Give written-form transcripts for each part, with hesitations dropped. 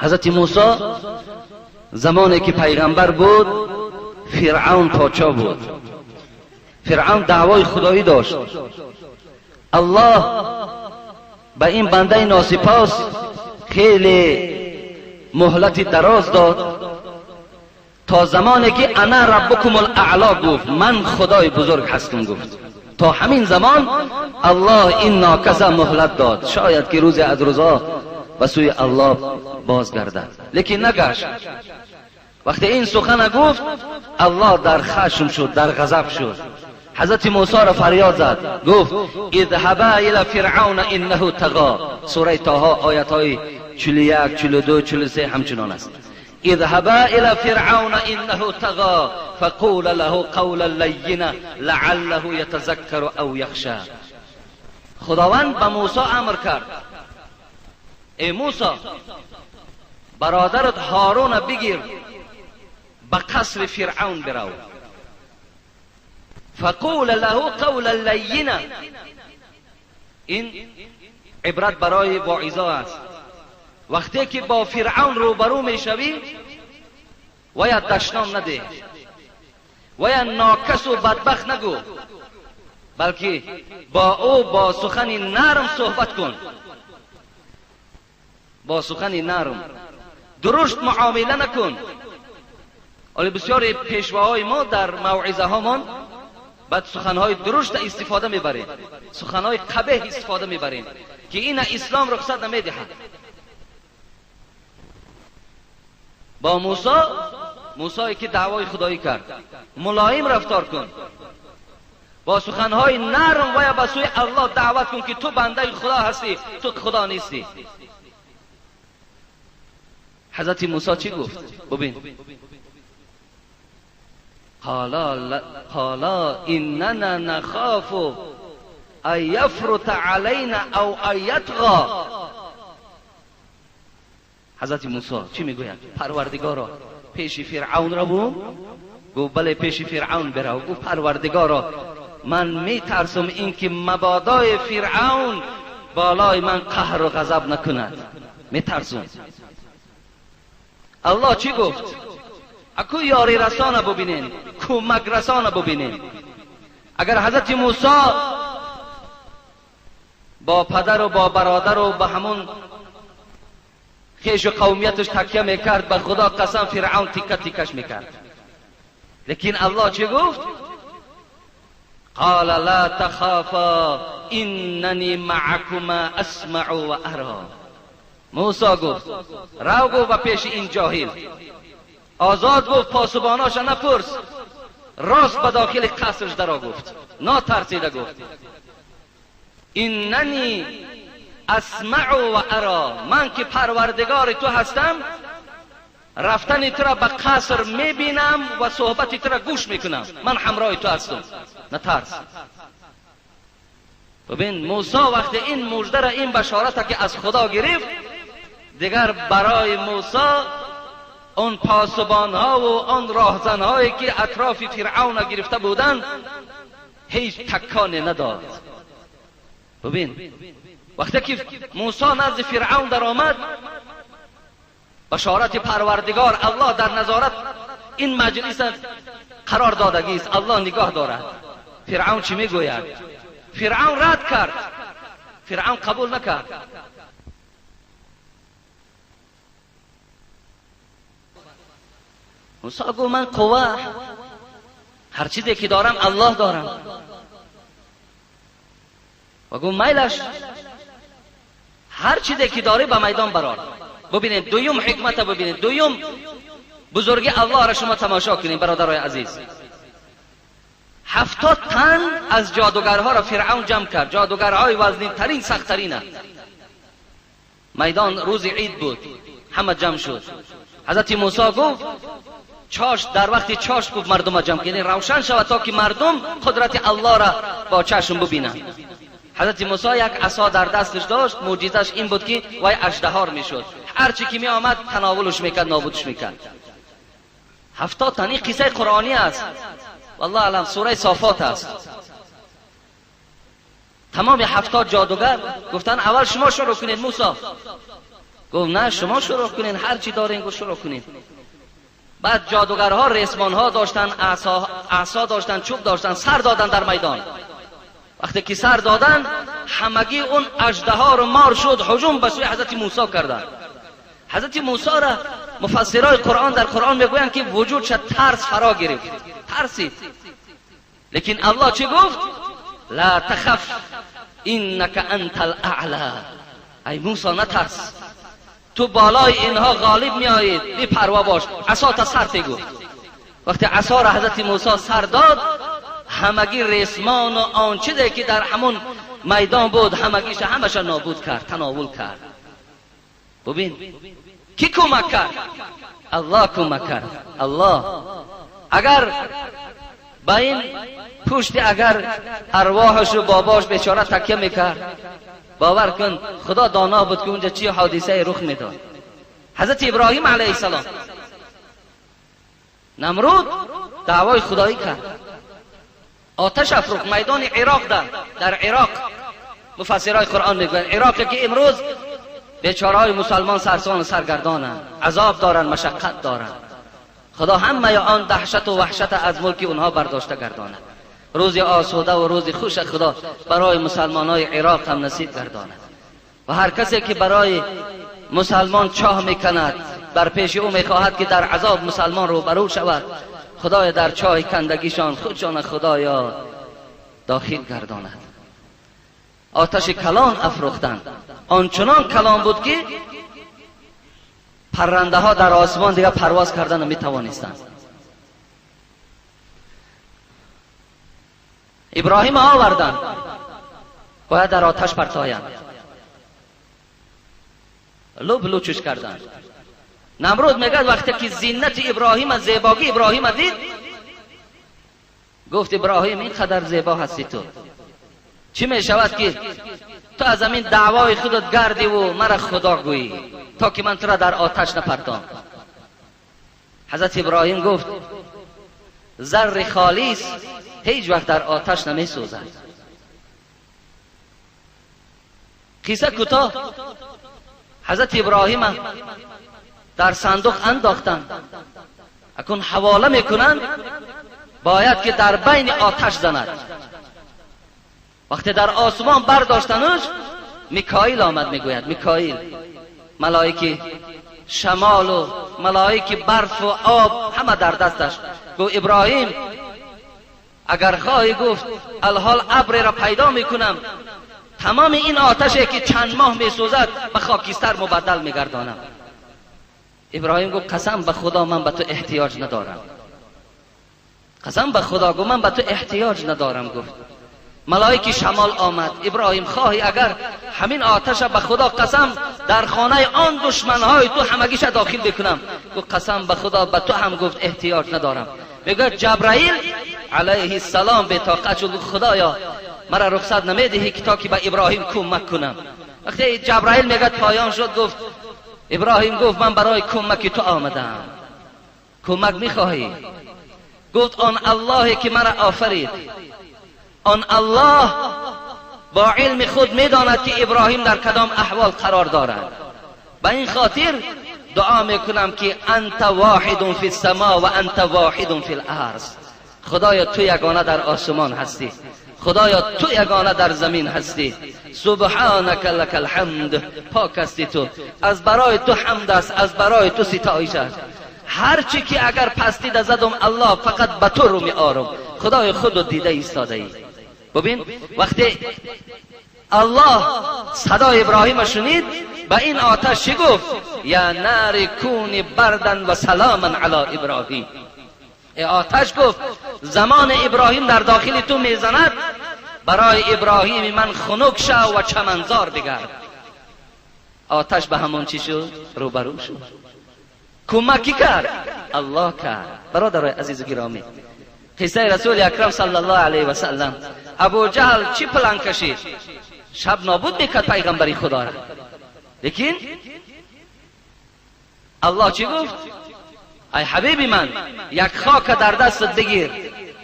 حضرت موسی زمانی که پیغمبر بود، فرعون پاچا بود. فرعون دعوای خدایی داشت. الله به این بنده ناسپاس خیلی مهلت دراز داد تا زمانی که انا ربکم الاعلا گفت، من خدای بزرگ هستم گفت. تا همین زمان الله این ناکس مهلت داد، شاید که روز از روزا به سوی الله بازگردد، لیکن نگشت. وقتی این سخن گفت، الله در خشم شد، در غضب شد. حضرت موسی را فریاد زد، گفت اذهبا الى فرعون انه طغى. سوره طه آیت های 41، 42، 43 همچنان است. اذهبا الى فرعون انه طغى فقولا له قولا لینا لعله یتذکر او یخشى. خداوند به موسی امر کرد، ای موسی برادرت هارون بگیر، به قصر فرعون برو. فقول له قولا لینا. این عبرت برای واعظا است. وقتی که با فرعون روبرو میشوی، ویا دشنام نده، ویا ناکس و بدبخت نگو، بلکه با او با سخن نرم صحبت کن، با سخن نرم، درشت معامله نکن. ولی بسیاری پیشواهای ما در موعظه هامان بعد سخنهای درشت استفاده میبریم، سخنهای قبیح استفاده میبریم که این اسلام رخصت نمیدهد. با موسی، موسی که دعوای خدایی کرد، ملایم رفتار کن، با سخنهای نرم و یا به سوی الله دعوت کن که تو بنده خدا هستی، تو خدا نیستی. حضرت موسی چی گفت؟ ببین، قالا اننا نخاف ان یفرط علینا او ان یطغی. حضرت موسی چی میگوید؟ پروردگارا پیش فرعون را بوم؟ گفت بله پیش فرعون برو. گفت پروردگارا من میترسم اینکه مبادای فرعون بالای من قهر و غضب نکند، میترسم. الله چی گفت؟ اکو یاری رسانه ببینین، کمک رسانه ببینین. اگر حضرت موسی با پدر و با برادر و با همون خیش و قومیتش تکیه میکرد، به خدا قسم فرعون تیکه تیکش میکرد. لیکن الله چی گفت؟ قال لا تخافا اننی معکما اسمع و ارا. موسی گفت رو، گفت به پیش این جاهل آزاد، گفت پاسباناش نپرس، راست به داخل قصرش درا گفت، ناترسیده گفت اننی اسمع و ارا، من که پروردگار تو هستم، رفتن تو را به قصر میبینم و صحبت تو را گوش میکنم، من همراه تو هستم، نترس. ببین موسی وقتی این مژده را، این بشارت که از خدا گرفت، دیگر برای موسی آن پاسبان ها و آن راهزن هایی که اطراف فرعون گرفته بودند هیچ تکانی نداد. ببین وقتی که موسی نزد فرعون در آمد، بشارت پروردگار الله در نظارت این مجلس قرار دادگی است، الله نگاه دارد. فرعون چی میگوید؟ فرعون رد کرد، فرعون قبول نکرد. موسی گفت من قوه، هر چیزی که دارم الله دارم. و گفت میلش، هر چیزی که داری به میدان برار. ببینید دویم حکمت، ببینید دویم بزرگی الله را شما تماشا کنید برادرای عزیز. 70 تن از جادوگرها را فرعون جمع کرد، جادوگرهای وزنین ترین، سخت ترین. میدان روز عید بود، همه جمع شد. حضرت موسی گفت چاش، در وقتی چاش گفت مردم جمع کنید، روشن شود تا که مردم قدرت الله را با چشم ببینند. حضرت موسی یک عصا در دستش داشت، معجزش این بود که وای اژدهار میشد، هر چی که می آمد تناولش میکرد، نابودش میکرد. 70 تن، این قصه قرآنی است، والله اعلم، سوره صافات است. تمام 70 جادوگر گفتن اول شما شروع کنید موسی. گفت نه شما شروع کنین، هر چی دارین گفت شروع کنین. بعد جادوگرها ریسمانها داشتن، عصا داشتن، چوب داشتن، سر دادن در میدان. وقتی که سر دادن همگی اون اژدها رو مار شد، هجوم به سوی حضرت موسی کردن. حضرت موسی را مفسرای قرآن در قرآن میگویند که وجودش ترس فرا گرفت، ترسید. لیکن الله چی گفت؟ لا تخف انک انت الاعلی. ای موسی نترس، تو بالای اینها غالب میآیید، بی پروا باش، عصا تا سر گفت. وقتی عصا را حضرت موسی سر داد، همگی ریسمان و آن چیزی که در همون میدان بود همگیش همش نابود کرد، تناول کرد. ببین کی کمک کرد؟ الله کمک کرد. الله اگر با این پشت اگر ارواحش و باباش بیچاره تکیه میکرد، باور کن خدا دانا بود که اونجا چی حادثه رخ میداد. حضرت ابراهیم علیه السلام، نمرود دعوای خدایی کرد، آتش افروخت میدان عراق. در عراق مفسرای قرآن میگویند عراق که امروز بیچاره‌های مسلمان سرسان و سرگردانند، عذاب دارند، مشقت دارند. خدا همه آن دهشت و وحشت از ملک اونها برداشته گرداند. روز آسوده و روز خوش خدا برای مسلمان های عراق هم نصیب گرداند. و هر کسی که برای مسلمان چاه میکند، بر پیش او میخواهد که در عذاب مسلمان روبرو شود، خدای در چاه کندگیشان خودشان خدایا داخل گرداند. آتش کلان افروختند، آنچنان کلان بود که پرنده ها در آسمان دیگه پرواز کردن نمیتوانستند. ابراهیم آوردند، باید در آتش پرتایند، لب لوچش کردند. نمرود میگه وقتی که زینت ابراهیم، زیباگی ابراهیم دید، گفت ابراهیم اینقدر زیبا هستی تو، چی میشود که تو از همین دعوای خودت گردی و مرا خدا گویی تا که من تو را در آتش نپرتام. حضرت ابراهیم گفت زر خالص هیچ وقت در آتش نمی سوزد. قصه کوتاه، حضرت ابراهیم در صندوق انداختند، اکنون حواله میکنند، باید که در بین آتش زند. وقتی در آسمان برداشتنش، میکائیل آمد، میگوید میکائیل ملائک شمال و ملائک برف و آب همه در دستش. گفت ابراهیم اگر خواهی، گفت الحال ابر را پیدا میکنم، تمام این آتشی که چند ماه میسوزد به خاکستر مبدل میگردانم. ابراهیم گفت قسم به خدا من به تو احتیاج ندارم، قسم به خدا گفت من به تو احتیاج ندارم. گفت ملائک شمال آمد، ابراهیم خواهی اگر همین آتش به خدا قسم در خانه آن دشمنهای تو همگیش داخل بکنم. گفت قسم به خدا به تو هم گفت احتیاج ندارم. میگه جبرائیل علیه السلام به طاقت شد، خدایا مرا رخصت نمیدهی که تا که به ابراهیم کمک کنم. وقتی جبرائیل میگه پایان شد، گفت ابراهیم گفت من برای کمک تو آمدم، کمک میخواهی؟ گفت آن اللهی که مرا آفرید، آن الله با علم خود میداند که ابراهیم در کدام احوال قرار دارد. به این خاطر دعا میکنم که انت واحد فی السما و انت واحد فی الارض. خدایا تو یگانه در آسمان هستی، خدایا تو یگانه در زمین هستی. سبحانک لک الحمد، پاک هستی تو، از برای تو حمد است، از برای تو ستایش است. هر چی که اگر پستی زدم الله فقط به تو رو می آرم، خدای خود دیده ایستاده ای. ببین وقتی الله صدای ابراهیم شنید، به این آتش چی گفت؟ یا نار کونی بردن و سلاما علی ابراهیم. ای آتش گفت زمان ابراهیم در داخل تو میزند، برای ابراهیم من خنک شو و چمنزار بگرد. آتش به همون چی شد؟ روبرو شد. کمکی کرد؟ الله کرد. برادرای عزیز و گرامی، قصه رسول اکرم صلی الله علیه و سلم، ابو جهل چی پلان کشید؟ شب نابود میکرد پیغمبری خدا را. لیکن الله چی گفت؟ ای حبیبی من یک خاک در دستت بگیر،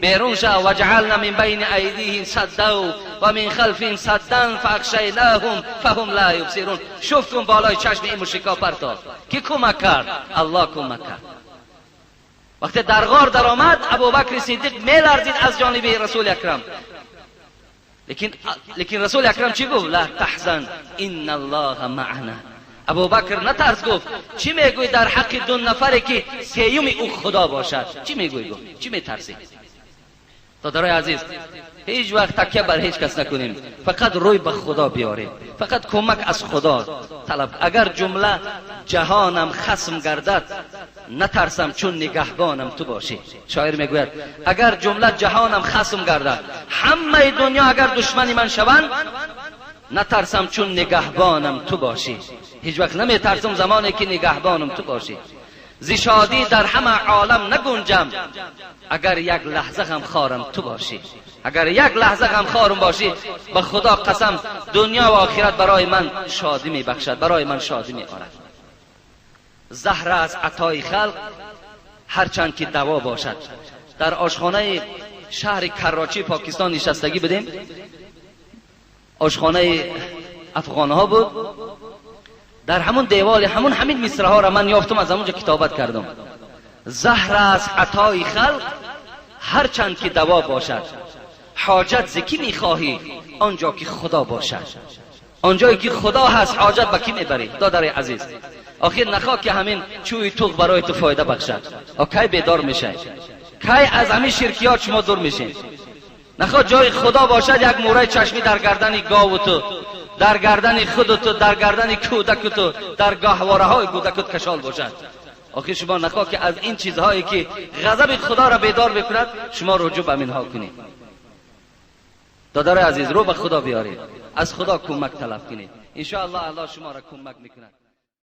بیرون شو، و جعلنا من بین ایدیهم سدا و من خلفهم سدا فاغشیناهم فهم لا یبصرون. شفتون بالای چشم این مشرکا پرتاب. کی کمک کرد؟ الله کمک کرد. وقتی در غار درآمد، ابوبکر صدیق میلرزید از جانب رسول اکرم. لیکن رسول اکرم چی گفت؟ لا تحزن ان الله معنا. ابوبکر نترس، گفت چی میگوی در حق دو نفری که سیوم او خدا باشد؟ چی میگوی؟ گفت چی میترسی؟ دادرای عزیز، هیچ وقت تکیه بر هیچ کس نکنیم، فقط روی به خدا بیاریم، فقط کمک از خدا طلب. اگر جمله جهانم خصم گردد نترسم چون نگهبانم تو باشی. شاعر میگوید اگر جمله جهانم خصم گردد، همه دنیا اگر دشمنی من شوند، نترسم چون نگهبانم تو باشی. هیچ وقت نمیترسم زمانی که نگهبانم تو باشی. ز شادی در همه عالم نگنجم اگر یک لحظه غم خارم تو باشی. اگر یک لحظه غم خارم باشی، به خدا قسم دنیا و آخرت برای من شادی میبخشد، برای من شادی میآورد. زهر از عطای خلق هرچند که دوا باشد. در آشخانه شهر کراچی پاکستان نشستگی بودیم، آشخانه افغانها بود. در همون دیوال همون همین مصرع ها را من یافتم، از همونجا کتابت کردم. زهر از عطای خلق هرچند که دوا باشد، حاجت ز کی میخواهی آنجا که خدا باشد. آنجایی که خدا هست حاجت به کی میبری؟ دادر عزیز، آخر نخواه که همین چوی توغ برای تو فایده بخشد. کی بیدار میشه؟ کی از همین شرکیات شما دور میشین؟ نخواه جای خدا باشد یک موره چشمی در گردن گاو تو، در گردن خود تو، در گردن کودک تو، در گاهواره های کودکت کشال باشد. آخر شما نخواه که از این چیزهایی که غضب خدا را بیدار بکند شما رجوع به اینها کنید. دادر عزیز، رو به خدا بیارید، از خدا کمک طلب کنید، ان شاء الله الله شما را کمک میکند.